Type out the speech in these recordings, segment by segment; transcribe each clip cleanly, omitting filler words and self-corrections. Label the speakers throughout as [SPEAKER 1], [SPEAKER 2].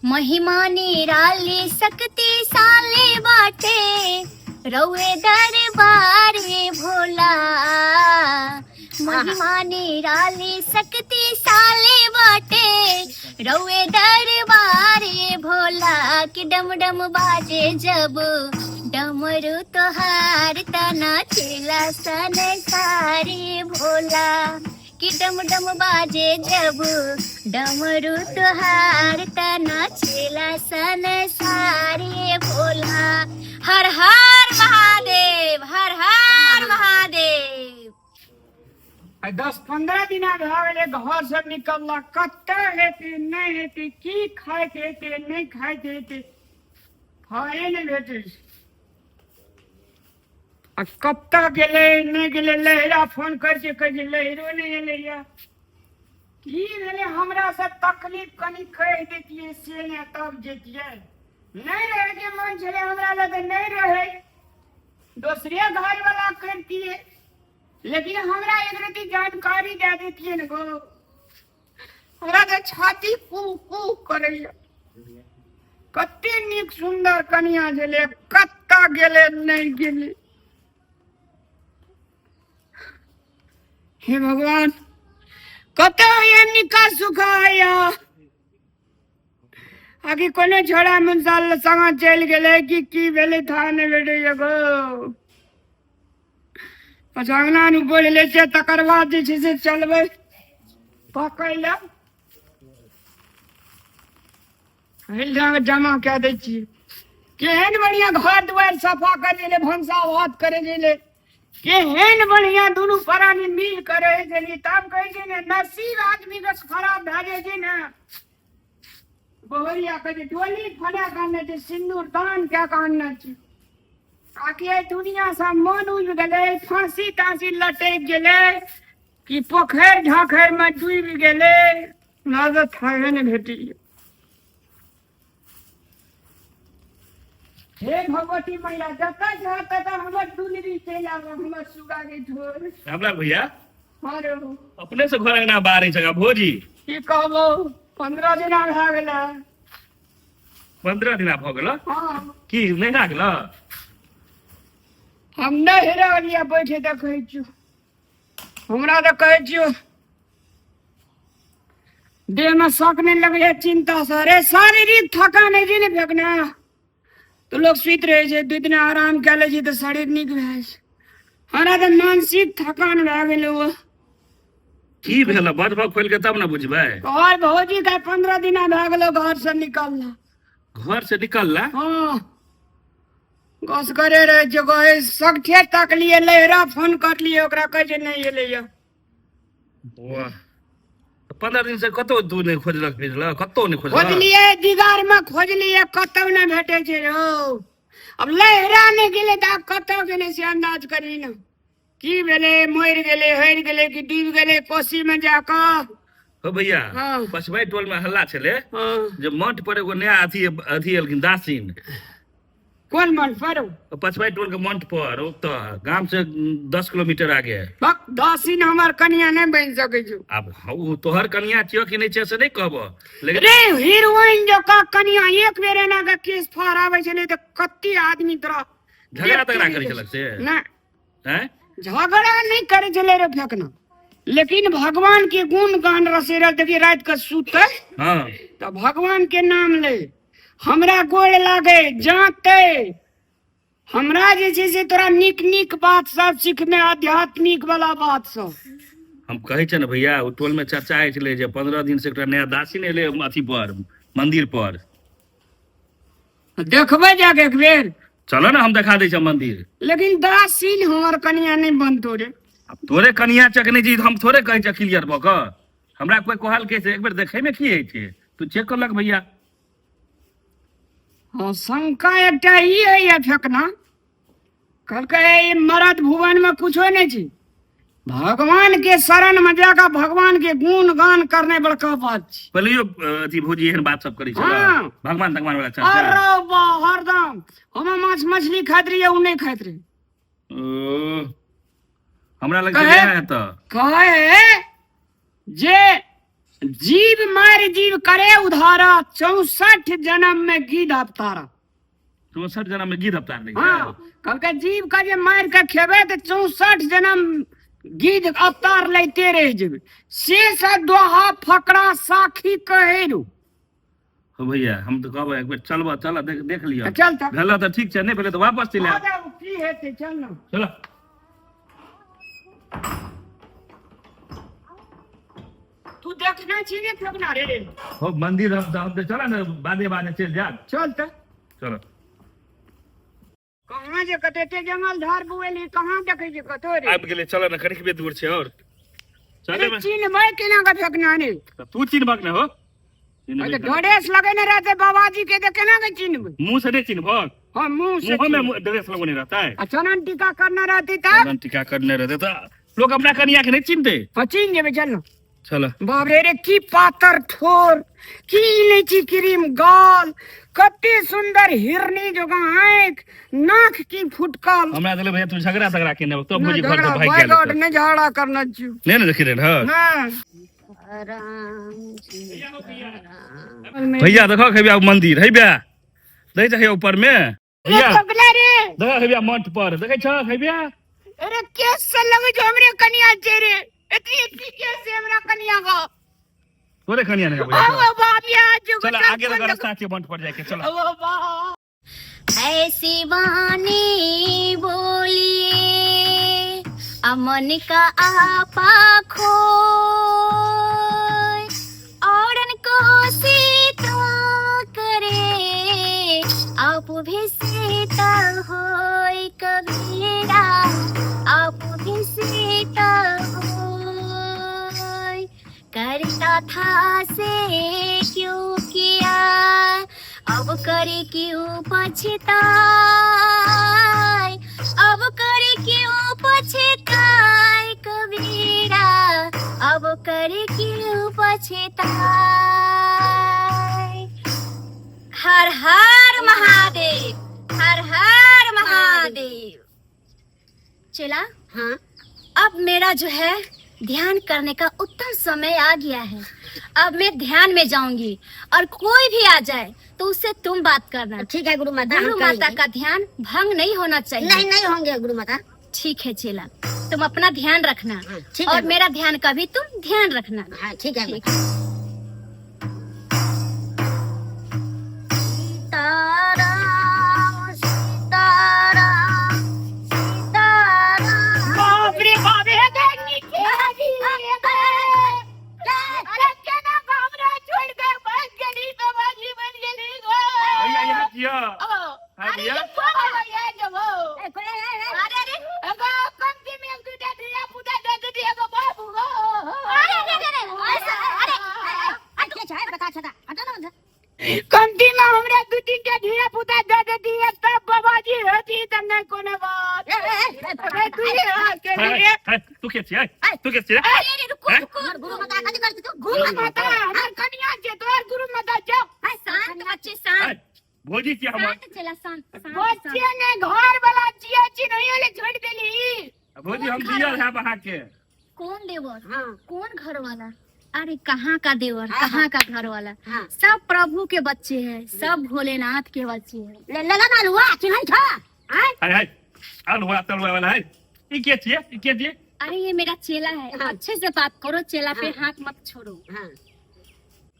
[SPEAKER 1] महिमा निराली शक्तिशाली बाटे रउए दरबार में भोला। महिमा निराली शक्तिशाली बाटे रउए दरबार में भोला। कि डम डम बाजे जब डमरू तोहार तना चेला सन सारे भोला। कि डम डम बाजे जब डमरू तोहार तना चेला सन सारे भोला। हर हर महादेव, हर हर महादेव।
[SPEAKER 2] आ 10-15 दिना भए गेलै घर से निकलला, कतऽ हेतै नहि हेतै, की खाइत हेतै नहि खाइत हेतै, खाए नहि भेटै छै। आ कतऽ गेलै नहि गेलै, लहरा फोन करै छै, कहै छै लहरो नहि एलैया। की भेलै हमरा से तकलीफ कनि कहि दैतियै से नहि, तब जैतियै। नहि रहैके मन छलै हमरा लग तऽ नहि रहै, दोसरे घरवला करितियै, लेकिन हमरा एक रति जानकारी दए दैतियै ने गो। हमरा तऽ छाती कू कू करैया। कते नीक सुन्दर कनिया छलै, कतऽ गेलै नहि गेलै। हे भगवान, कतऽ होइया निका सुखा होइया, आकि कोनो छोड़ा मुंसाल संग चलि गेलै कि की भेलै था नहि भेटैया गो। अच्छा अंगना नु बोल लै छियै, तकर बाद जे छै से चलबै पकड़ि लए। जमा कए दै छियै। केहन बढ़िया घर दुआरि सफा करै छलै, भनसा भात करै छलै, केहन बढ़िया दुनू प्राणी मिल कऽ रहै छलियै। तब कहै छै ने नसीब आदमी के खराब भए जाइ छै ने। बहुरिया कहै छै डोली फना कऽ आनने छै, सिन्दूर दान कए कऽ आनने छै। आकि एहि दुनिया से मन उबि गेलै, फांसी तांसी लटकि गेलै कि पोखरि झाँखरि मे डूबि गेलै, हमरा तऽ थाहे नहि भेटैया। हे भगवती मैया, जतऽ जा ततऽ हमर दुलरी चलि आबऽ, हमर सुगा के झोर।
[SPEAKER 3] हमरा भैया
[SPEAKER 2] हाँ रे,
[SPEAKER 3] अपने से घर अंगना बाहर छै भौजी।
[SPEAKER 2] की कहबो, 15 दिना भए गेलै।
[SPEAKER 3] 15 दिना भऽ गेल?
[SPEAKER 2] हाँ।
[SPEAKER 3] की नहिरा गेल?
[SPEAKER 2] हम नहि हेरलियै, बैठे देखै छियौ। हमरा तऽ कहै छियौ देह में शक नहीं लगैया चिंता से। अरे शारीरिक थकान होइ छै ने फेकना, तऽ लोक सुति रहै छै, 2 दिन आराम कए लै छै तऽ शरीर नीक भए जाइ छै। हमरा तऽ मानसिक थकान भए गेलै। ओ
[SPEAKER 3] की भेल, बड़ भऽ खोलि के तब ने बुझबै।
[SPEAKER 2] घर भौजी के 15 दिना भए गेलो घर से निकलला।
[SPEAKER 3] घर से निकलला?
[SPEAKER 2] हाँ, गस करे रहे छै गए सगठे तकलिए, लहरा फोन करलिए ओकरा, कहै छै नहि एलैया।
[SPEAKER 3] वाह, 15 दिन से कतौ दूर नहि खोजलक फिरलक, कतौ नहि खोजलक?
[SPEAKER 2] खोजलिए, दीदार में खोजलिए, कतौ नहि भेटै छै रौ। अब लहरा नहि गेलै तऽ आब कतौ गेलै से अंदाज करी ने। की भेलै, मरि गेलै, हरि गेलै कि डूबि गेलै कोसी में जाकऽ?
[SPEAKER 3] हो भैया।
[SPEAKER 2] हाँ।
[SPEAKER 3] पछबाई टोल में हल्ला छलै
[SPEAKER 2] हाँ।
[SPEAKER 3] जे मठ पर एगो नया अथी अथी एलखिन दासीन।
[SPEAKER 2] कोन मठ पर?
[SPEAKER 3] पछबाई टोल के मठ पर, ओतऽ गाम से 10 किलोमीटर आगे।
[SPEAKER 2] बक, दासीन हमर कनिया नहि बनि सकै छौ।
[SPEAKER 3] आब ओ तोहर कनिया छियो कि नहि छियो से नहि कहबो, लेकिन
[SPEAKER 2] रे हीरोइन जकाँ कनिया एक बेर एना के केस फहराबै छलै तऽ कते आदमी तोरा
[SPEAKER 3] झगड़ा तगड़ा करै छलक से?
[SPEAKER 2] नहि।
[SPEAKER 3] हैं?
[SPEAKER 2] झगड़ा नहि करै छलै रे फेकना, लेकिन भगवान के गुण गान रसे रह। देखिए राति के सुतै
[SPEAKER 3] हाँ।
[SPEAKER 2] तऽ भगवान के नाम ले, हमरा गोड़ लागे, जाते हमरा जे छै से तोरा नीक नीक बात सब सिखमे, आध्यात्मिक वाला बात सब।
[SPEAKER 3] हम कहै छै ने भैया, ओ टोल में चर्चा होइ छलै जे 15 दिन से एकटा नया दासी ने एलै अथी पर, मंदिर पर।
[SPEAKER 2] देखबै जाके एक बेर।
[SPEAKER 3] चलो ने, हम देखा दै छियै मंदिर।
[SPEAKER 2] लेकिन दासीन हमर कनिया नहि बनतो रे।
[SPEAKER 3] आब तोरे कनिया चकने छी, हम थोड़े कहै छियै क्लियर भऽ कऽ। हमरा कोइ कहलकै से एक बेर देखै में की होइ छै, तू चेक करलक भैया।
[SPEAKER 2] हाँ, शंका एकटा ई होइया फेकना, कहलकै ई मरद भुवन में कुछो नहि छै, भगवान के शरण में जाकर भगवान के गुण गान करने बड़का बात छै।
[SPEAKER 3] पहले अथी भौजी एहन बात सब करै छै?
[SPEAKER 2] हाँ।
[SPEAKER 3] भगवान तगवान वाला चर्चा?
[SPEAKER 2] अरे बा, हरदम हम माछ मछली खाइत रहियै, ओ नहि खाइत रहियै।
[SPEAKER 3] ओ, हमरा लग
[SPEAKER 2] कहे
[SPEAKER 3] है तऽ
[SPEAKER 2] कहे जे जीव मारि जीव करे उधारा, 64 जन्म में गिद्ध अवतारा।
[SPEAKER 3] 64 जन्म में गिद्ध अवतार नहीं।
[SPEAKER 2] हाँ, कहलकै जीव का जे मारि के खेबै तऽ 64 जन्म गिद्ध अवतार लैते रहि जेबै। से सब दोहा फकरा साखी कहै रू।
[SPEAKER 3] हो भैया, हम तऽ कहबै एक बेर चलबऽ, चल देख देख लिअ।
[SPEAKER 2] तऽ चल तऽ।
[SPEAKER 3] भेल तऽ ठीक छै, नहि भेलै तऽ वापस चलि आयब।
[SPEAKER 2] आब की हेतै, चल ने।
[SPEAKER 3] चल।
[SPEAKER 2] तू देखने छी ने फेकना रे?
[SPEAKER 3] हो मंदिर हम तऽ चल ने, बादे बादे चलि जायब।
[SPEAKER 2] चल तऽ।
[SPEAKER 3] चल।
[SPEAKER 2] कहाँ जे कते ते जंगल झाड़ बुएली, कहाँ देखै छै कतो रे?
[SPEAKER 3] आबि गेलै, चल ने, कनिकबे दूर छै और चले।
[SPEAKER 2] अरे चिन्हबै केना के फेकना रे?
[SPEAKER 3] तऽ तू चिन्हबक ने हो, चिन्हबै।
[SPEAKER 2] तऽ ड्रेस लगेने रहतै बाबाजी के तऽ केना के चिन्हबै?
[SPEAKER 3] मुँह से नहीं चिन्हबक?
[SPEAKER 2] हाँ, मुँह से।
[SPEAKER 3] मुँह में ड्रेस लगोने रहता है।
[SPEAKER 2] आ चनन टीका करने रहती तब?
[SPEAKER 3] चंदन टीका करने रहते तऽ लोग अपना कनिया के नहीं चिन्हते?
[SPEAKER 2] हाँ, चिन्ह जेबै, चल ने।
[SPEAKER 3] चल।
[SPEAKER 2] बाप रे रे, की पातर ठोर, की इलायची क्रीम गाल, कते सुंदर हिरनी जोगा आँख, नाक की फुटकल।
[SPEAKER 3] हमरा देले भैया, तू झगड़ा तगड़ा केने तो
[SPEAKER 2] नहि
[SPEAKER 3] भौजी घर से
[SPEAKER 2] झगड़ा,
[SPEAKER 3] भागि
[SPEAKER 2] बाय
[SPEAKER 3] गेल।
[SPEAKER 2] गॉड, नहि झगड़ा करना छियौ।
[SPEAKER 3] नहीं ने देखी रहे।
[SPEAKER 1] राम जी।
[SPEAKER 3] भैया देखो खेबिया मंदिर है बे, देखै छ ऊपर में भैया?
[SPEAKER 2] पगला रे।
[SPEAKER 3] देखो खेबिया मंच पर देखै छ खेबिया?
[SPEAKER 2] अरे केस से लगे जो हमरे कनिया छै रे, एतनी एतनी केस से हमरा कनिया को।
[SPEAKER 3] तोरे कनिया ने भैया।
[SPEAKER 2] आओ बाप या जो।
[SPEAKER 3] चल आगे लगा रास्ता छै मंच पर जाके, चल।
[SPEAKER 2] ओ बाप।
[SPEAKER 1] ऐसी वाणी बोलिए अमन का आपा खोय, औरन को सीता करे आप भी सीता होय कबीरा, आप भी सीता होय। करता था से क्यों किया, अब करे क्यों पछताए, अब करे क्यों पछताए कबीरा, अब करे क्यों पछताए। हर हर महादेव, हर हर महादेव। चला।
[SPEAKER 4] हाँ।
[SPEAKER 1] अब मेरा जो है ध्यान करने का उत्तम समय आ गया है। अब मैं ध्यान में जाऊंगी और कोई भी आ जाए तो उससे तुम बात करना।
[SPEAKER 4] ठीक है गुरु माता, हम
[SPEAKER 1] गुरु माता
[SPEAKER 4] करेंगे।
[SPEAKER 1] का ध्यान भंग नहीं होना चाहिए।
[SPEAKER 4] नहीं, नहीं होंगे गुरु माता।
[SPEAKER 1] ठीक है चेला, तुम अपना ध्यान रखना।
[SPEAKER 4] हाँ, ठीक है।
[SPEAKER 1] और मेरा ध्यान का भी तुम ध्यान रखना।
[SPEAKER 4] हाँ, ठीक है।
[SPEAKER 1] ठीक। सीताराम सीताराम सीताराम।
[SPEAKER 2] बाप रे बाप, हे गे नीचे आबी, हे गे। अरे केना हमरा छोड़ के भाग गेली, बाबाजी बन गेली गो।
[SPEAKER 3] भैया यहाँ किया?
[SPEAKER 2] ओ,
[SPEAKER 3] हाँ भैया।
[SPEAKER 2] अरे जबो।
[SPEAKER 1] अरे अरे।
[SPEAKER 2] एगो कमती में एक दूटा धिया पुता दे दीदी, एगो बाबू गो।
[SPEAKER 1] अरे अरे अरे ऐसा अरे।
[SPEAKER 2] कमती में हमरा दू तीन टा धिया पुता दे देती तब बाबाजी होती, तब नहीं कोनो बात। अरे तू ये हाथ के
[SPEAKER 3] हाय,
[SPEAKER 2] लिए।
[SPEAKER 3] हाय, तू के छियै? तू के छियै?
[SPEAKER 1] अरे अरे, रुको।
[SPEAKER 3] हैं?
[SPEAKER 1] रुको।
[SPEAKER 4] गुरु माता कथी करती तू?
[SPEAKER 2] गुरु माता हमर कनिया छै, तोहर गुरु माता जाओ।
[SPEAKER 1] शांत बच्चे, शांत।
[SPEAKER 3] हाय, भौजी छियै हमर।
[SPEAKER 1] शांत चला, शांत शांत।
[SPEAKER 2] बच्चे ने घर वाला जिया चिन्हैयो ले छोड़ देली।
[SPEAKER 3] भौजी, हम दियल है अहाँके।
[SPEAKER 1] कौन देवर?
[SPEAKER 4] हाँ।
[SPEAKER 1] कौन घर वाला? अरे कहाँ का देवर,
[SPEAKER 4] हाँ,
[SPEAKER 1] कहाँ का घर वाला?
[SPEAKER 4] हाँ।
[SPEAKER 1] सब प्रभु के बच्चे हैं, सब भोलेनाथ के बच्चे हैं।
[SPEAKER 4] ले ले ना लुआ चिन्है छ?
[SPEAKER 2] आय।
[SPEAKER 3] हाय हाय, अलुआ तलुआ वाला है, ई के छियै? ई के छियै?
[SPEAKER 1] अरे ये मेरा चेला है।
[SPEAKER 4] हाँ।
[SPEAKER 1] अच्छे से बात करो, चेला पे
[SPEAKER 4] हाँ।
[SPEAKER 1] हाथ मत छोड़ो।
[SPEAKER 4] हाँ।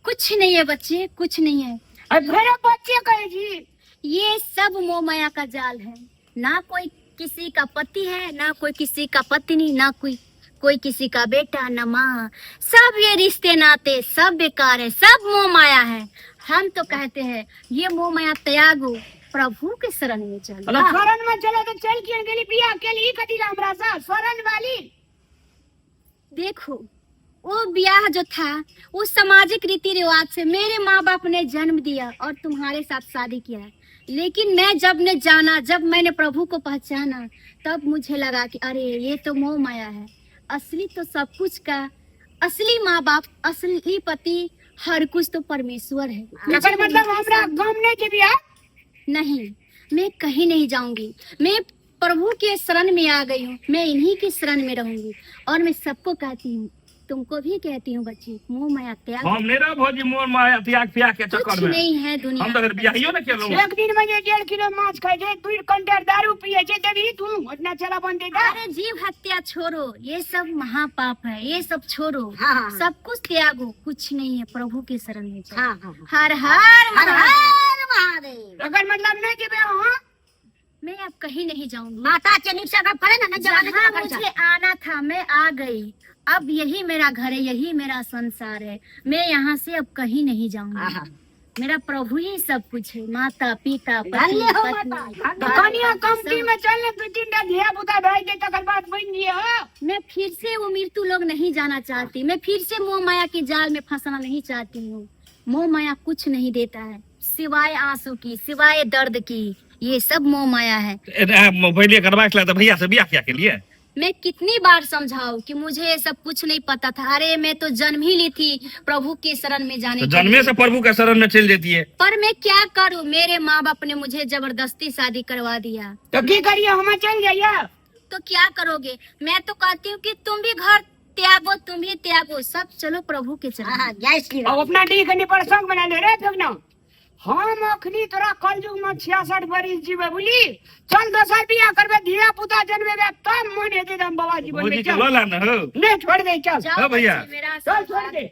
[SPEAKER 1] कुछ नहीं है बच्चे, कुछ नहीं है।
[SPEAKER 2] अरे फेरो बच्चे कहे जी।
[SPEAKER 1] ये सब मोह माया का जाल है। ना कोई किसी का पति है, ना कोई किसी का पत्नी, ना कोई कोई किसी का बेटा, न माँ। सब ये रिश्ते नाते सब बेकार है, सब मोह माया है। हम तो कहते हैं ये मोह माया त्यागो, प्रभु के शरण में चलो।
[SPEAKER 3] अरे
[SPEAKER 2] शरण में चलो तो चल के गेली बियाह के लिए कथी ला हमरा सा शरण वाली?
[SPEAKER 1] देखो वो ब्याह जो था वो सामाजिक रीति रिवाज से मेरे माँ बाप ने जन्म दिया और तुम्हारे साथ शादी किया है। लेकिन मैं जब ने जाना, जब मैंने प्रभु को पहचाना, तब मुझे लगा कि अरे ये तो मोह माया है। असली तो सब कुछ का असली माँ बाप, असली पति, हर कुछ तो परमेश्वर है।
[SPEAKER 2] एकर मतलब हमरा गाम नहीं जेबी आ?
[SPEAKER 1] नहीं, मैं कहीं नहीं जाऊंगी। मैं प्रभु के शरण में आ गई हूँ, मैं इन्हीं की शरण में रहूंगी। और मैं सबको कहती हूँ तुमको भी कहती हूँ बच्ची, मोह माया त्याग।
[SPEAKER 3] हम नहि रहब भौजी मोह माया त्याग त्याग के
[SPEAKER 1] कुछ
[SPEAKER 3] चक्कर में।
[SPEAKER 1] नहीं है दुनिया
[SPEAKER 3] हम तऽ अगर बियाहियो ने केलहुँ।
[SPEAKER 2] एक दिन में जे 1.5 किलो माछ खाइ छै, 2 कंटेर दारू पिए छै, देबही तू ओतना चला बन देता।
[SPEAKER 1] अरे जीव हत्या छोड़ो, ये सब महापाप है, ये सब छोड़ो।
[SPEAKER 4] हाँ, हाँ।
[SPEAKER 1] सब कुछ त्यागो, कुछ नहीं है, प्रभु के शरण में जाओ।
[SPEAKER 4] हाँ हाँ
[SPEAKER 1] हर हर
[SPEAKER 4] हर
[SPEAKER 1] महादेव।
[SPEAKER 4] हर महादेव।
[SPEAKER 2] अगर मतलब नहीं जेबे अहाँ,
[SPEAKER 1] मैं अब कहीं नहीं जाऊंगी।
[SPEAKER 4] माता के नीक से गप करे ना, नहीं जवाब
[SPEAKER 1] जहाँ
[SPEAKER 4] नहीं
[SPEAKER 1] मुझे आना था मैं आ गई, अब यही मेरा घर है, यही मेरा संसार है, मैं यहाँ से अब कहीं नहीं जाऊंगी। मेरा प्रभु ही सब कुछ है, माता पिता पति
[SPEAKER 4] धन्य हो
[SPEAKER 1] पत्नी।
[SPEAKER 4] माता,
[SPEAKER 2] तऽ कनिया कमती में चल ने, 2-3 टा धिया पुता भए जेतै तकर बाद बनि जियै हो।
[SPEAKER 1] मैं फिर से वो मृत्यु लोग नहीं जाना चाहती, मैं फिर से मोह माया के जाल में फंसना नहीं चाहती हूँ। मोह माया कुछ नहीं देता है सिवाय आंसू की, सिवाय दर्द की, ये सब मोह माया है।
[SPEAKER 3] पहिले करबाक छलै तऽ भैया से बियाह किया केलियै?
[SPEAKER 1] मैं कितनी बार समझाऊं कि मुझे ये सब कुछ नहीं पता था, अरे मैं तो जन्म ही ली थी प्रभु के शरण में जाने
[SPEAKER 3] तऽ
[SPEAKER 1] के
[SPEAKER 3] जन्मे
[SPEAKER 1] लिए।
[SPEAKER 3] से प्रभु के शरण में चलि जैतियै।
[SPEAKER 1] पर मैं क्या करूं, मेरे माँ बाप ने मुझे जबरदस्ती शादी करवा दिया।
[SPEAKER 2] तऽ की करिए, हम चलि जाइए?
[SPEAKER 1] तो क्या करोगे, मैं तो कहती हूँ कि तुम भी घर त्यागो, तुम भी त्यागो, सब चलो प्रभु के चरण में।
[SPEAKER 4] जय श्री
[SPEAKER 2] अब
[SPEAKER 4] राम।
[SPEAKER 2] अपना डी कनि प्रसंग बना ले रे फेकना। हम अखनी तोरा कलयुग में 66 बरिस जीवे बुझली, चल दोसर बियाह करबे, धिया पुता जन्मेबे तब मन हेतै तऽ हम बाबाजी बनबै।
[SPEAKER 3] भौजी के
[SPEAKER 2] चल
[SPEAKER 3] लऽ ला ने हौ।
[SPEAKER 2] नहि छोड़ दे, चल।
[SPEAKER 1] जाओ
[SPEAKER 3] हाँ भैया।
[SPEAKER 1] बच्चे, मेरा
[SPEAKER 2] चल छोड़ दे।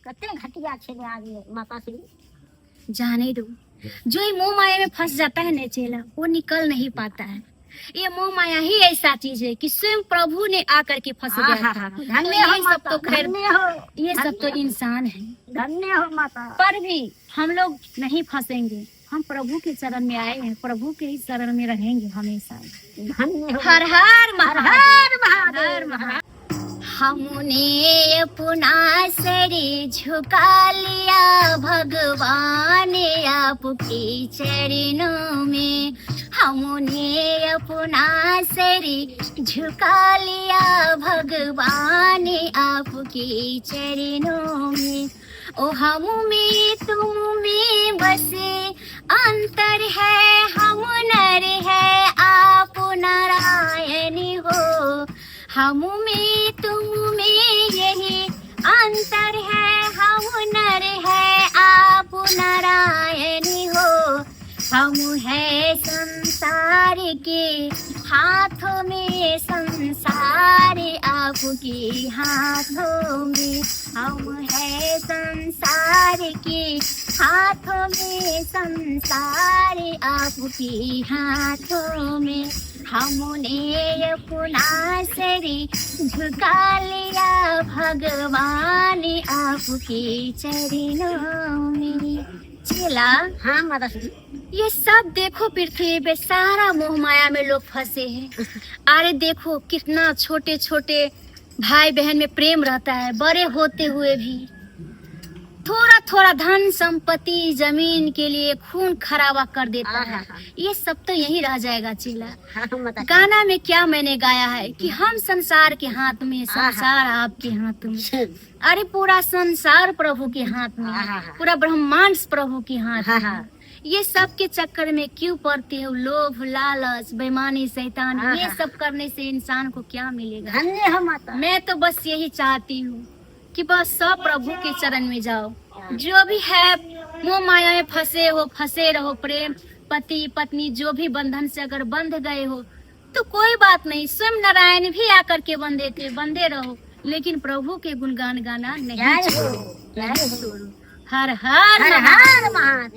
[SPEAKER 4] कते घटिया छे आदमी माता श्री।
[SPEAKER 1] जाने दो, जो ये मोह माया में फंस जाता है ना चेला, वो निकल नहीं पाता है। ये मोह माया ही ऐसा चीज है कि स्वयं प्रभु ने आकर के फंस गया था। तो
[SPEAKER 4] धन्य
[SPEAKER 1] ये
[SPEAKER 4] हो
[SPEAKER 1] सब
[SPEAKER 4] माता,
[SPEAKER 1] तो खैर
[SPEAKER 4] धन्य हो,
[SPEAKER 1] ये सब तो इंसान है।
[SPEAKER 4] धन्य हो माता।
[SPEAKER 1] पर भी हम लोग नहीं फंसेंगे, हम प्रभु के चरण में आए हैं, प्रभु के ही शरण में रहेंगे हमेशा।
[SPEAKER 4] धन्य हो।
[SPEAKER 1] हर हर महादेव,
[SPEAKER 4] हर महादेव।
[SPEAKER 1] हर महादेव। हमने अपना शरीर झुका लिया भगवान आपके चरणों में, हमने अपना शरीर झुका लिया भगवान आपके चरणों में। ओ हम में तुम में बस अंतर है, हम नर है आप नारायण हो, हम में तुम में यही अंतर है, हम नर है आप नारायण हो। हम है संसार के हाथों में, संसार आपके हाथों में, हम है संसार के हाथों में, संसार आपके हाथों में। हमने अपना शरीर झुका लिया भगवान आपके चरणों में। चेला।
[SPEAKER 4] हाँ माता श्री।
[SPEAKER 1] ये सब देखो पृथ्वी पे सारा मोह माया में लोग फंसे हैं। अरे देखो कितना छोटे छोटे भाई बहन में प्रेम रहता है, बड़े होते हुए भी थोड़ा थोड़ा धन संपत्ति जमीन के लिए खून खराबा कर देता है। ये सब तो यही रह जाएगा चेला।
[SPEAKER 4] हाँ माता।
[SPEAKER 1] गाना में क्या मैंने गाया है कि हम संसार के हाथ में, संसार आपके हाथ में। अरे पूरा संसार प्रभु के हाथ में है, पूरा ब्रह्मांड प्रभु के हाथ में है। ये सब के चक्कर में क्यों पड़ते हो? लोभ लालच बेईमानी शैतान, ये सब करने से इंसान को क्या मिलेगा?
[SPEAKER 4] धन्य हो माता।
[SPEAKER 1] मैं तो बस यही चाहती हूँ कि बस सब प्रभु के चरण में जाओ। जो भी है मोह माया में फंसे हो फंसे रहो, प्रेम पति पत्नी जो भी बंधन से अगर बंध गए हो तो कोई बात नहीं, स्वयं नारायण भी आकर के बंधे थे, बंधे रहो, लेकिन प्रभु के गुणगान गाना नहीं
[SPEAKER 4] जय हो,
[SPEAKER 1] छोड़ो,
[SPEAKER 4] जय
[SPEAKER 1] नहीं
[SPEAKER 4] हो।
[SPEAKER 1] छोड़ो। हर हर
[SPEAKER 4] हर
[SPEAKER 1] महादेव।
[SPEAKER 4] हर महादेव।